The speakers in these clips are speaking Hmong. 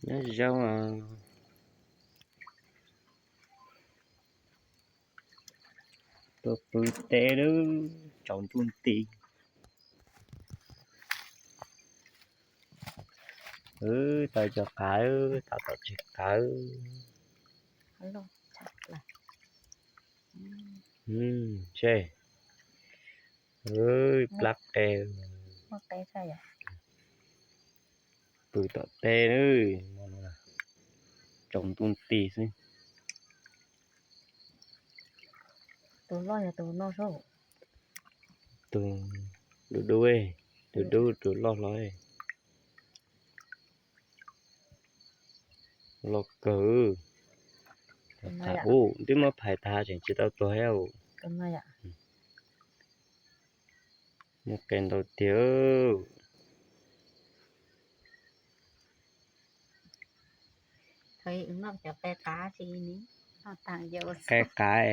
Nyob zoo, tuaj pw teb lawm, tsaus ntuj nti. Tau cov qav, tau tom tseg qav. Seb, plab qe, pw tom teb, tsaus ntuj nti xwb. Tus loj yog tus no, tus dub dub, tus dub tus loj hlob. Loj kawg. Ub, twb muab phais tag tseem tsis tau tuag thiab. Muaj qe ntau tiag. Qe qav,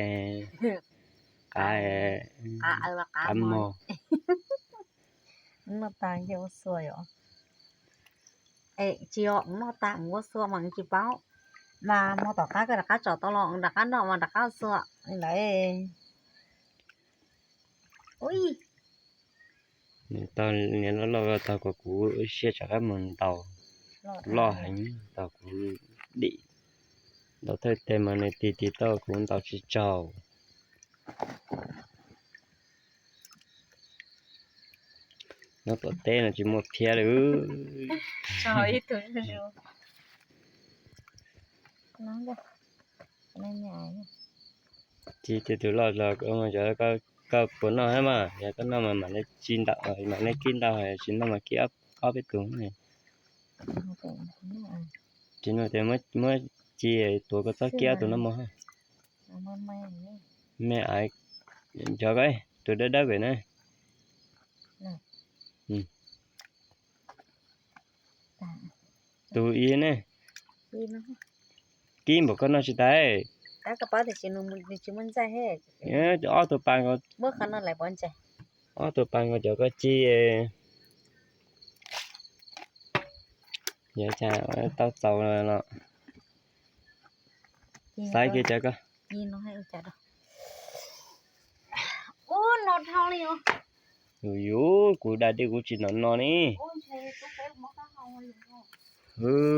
qav, qav mog. Noj tas yog ua xua yom. Tsis yog noj tas ua xua mas tsis paub. Mas hmo tom qab koj rov qab tsom tau los rov qab noj mas rov qab ua xua lawm. Ui, tau niam loj loj tau kom kuv siab rov qab mus ntaus. Loj heev, tau kuv dim ntaus thawj teg mas nws tig tig tau kuv ntaus tsis tsaug. Nyob tom teb no tsis muaj thiab li. Tsis, tus loj los koj puas noj thiab mas, yog koj noj mas mam li kib ntau, mam li kib ntau, tsis noj mas kib ob peb tus. Tsis noj ces muab ci tuav koj txob kib ob tus noj mov. Me aiv, nco koj, tus dawb dawb pem na. Tus ib ne. Kib npaum koj noj tsis tas. Ob tug pas nkaus, ob tug pas nkaus cov koj ci. Yog cas tau txaus los xaiv kiag cov koj. Yus, kuv da dej kuv tsis noj no ne.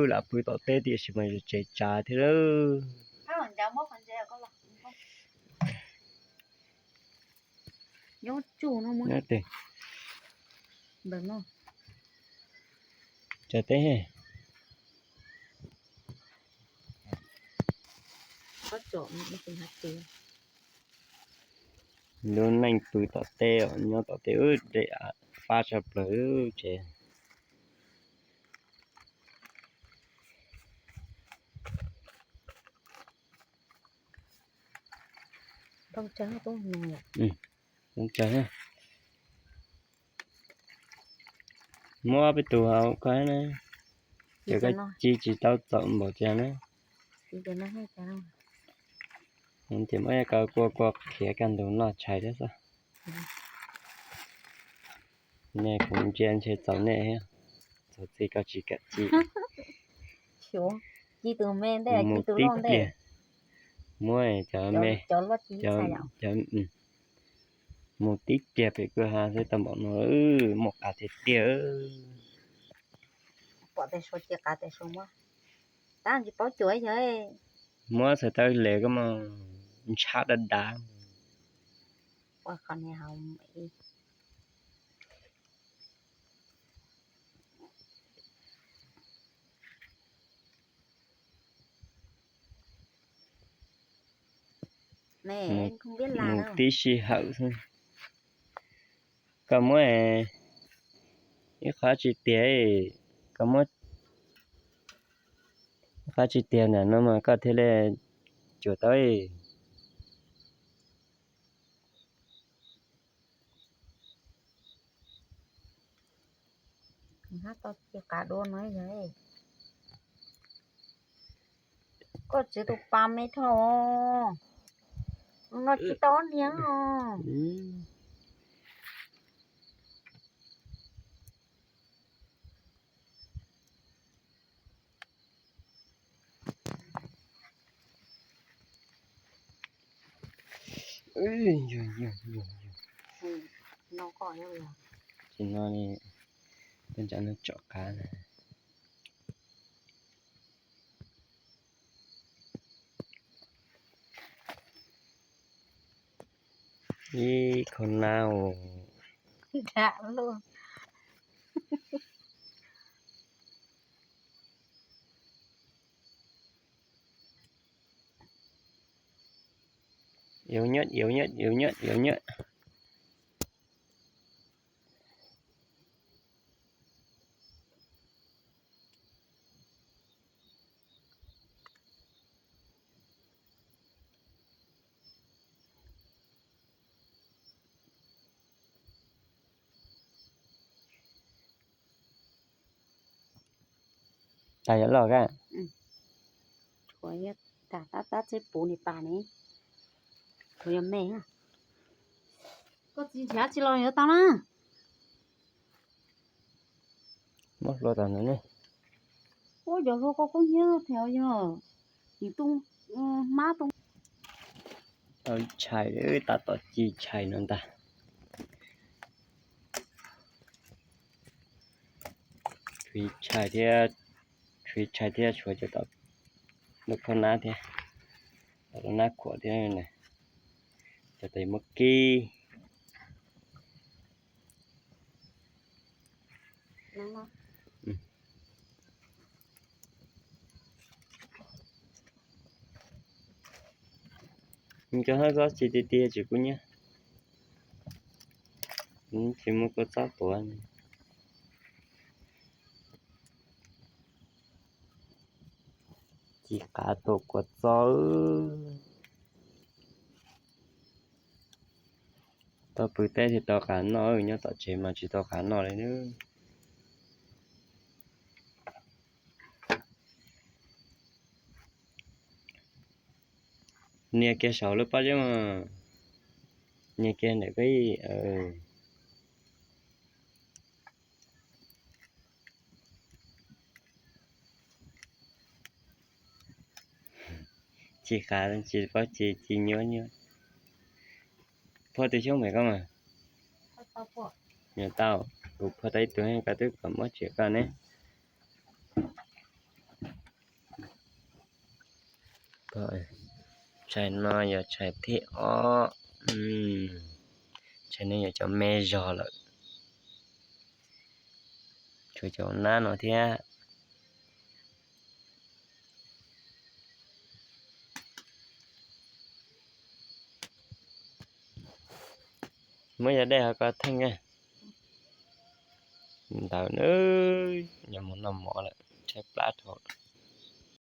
Lam pw tom teb tiam sis mas tseem tsav thiab lawm. Tsav teb. Lub neej pw tom teb, nyob tom teb, dej fab tshaj plaws tsev. Muab peb tus hauv koj na, ces koj ci tsis tau txaus npaum cas na. Ces muab koj kua kua khiav kaj ntug noj tshais thiab xwb. Nej kuv ntsia ntshe txaus nej thiab, txaus txij koj tsis kam ci. Mus tib pliag, muab cov me, mus tib pliag pem kwj ha xwb tau npaum no, muaj qav tiag tiag. Muab txhais taw le koj mas ntshab dav dav. Mus tib sij hawm xwb. Koj muab ib qho tsis tiag, koj muab ib qho tsis tiag ntawm no mas koj thiaj li cuam tau. Koj txiv tus pas me dhau, no tsis tau niam. Tsis no, tsom qav na. Ib khau nab os. Yau nyab, yau nyab, yau nyab, yau nyab. Tas yuav loj ka. Tshuav tab tab txeb puv ni pas ne. Tshuav yog me. Koj txiv nrhiav tsis los yuav tau na. Muab hlua tom ntawd ne. Ua cov hlua koj kub hnyiab them yog nim tu hmab tu. Tau tshais, tab tom ci tshais no ntag. Tshuav tshais thiab, tshuav tshais thiab tshuav cov tom lub phab nab thiab, tom lub nab khuam thiab, cov tom muab kib. Cov hab xob tsis tiag tiag tsis kub hnyiab. Tsis muaj kua txob tuav. Ci qav tuaj kua txob. Tau pw teb thiaj tau qav noj, nyob tom tsev mas tsis tau qav noj li nawb. Nias kiag saum lub pob zeb mas, nias kiag ntawm peb. Ci qav, ci pob, ci, ci nyuab nyuab. Phua tus xyoob me koj mas. Nyuam tau, kuv phua tau ib tug, koj twb kom muab tsim koj ne. Tshais no yog tshais thib ob. Tshais no yog cov me zog lawm. Tshuav cov nab no thiab. Muab yog dej ho koj theej. Ntawd nws nyob mus noj mov lawm, tshaib plab dhau.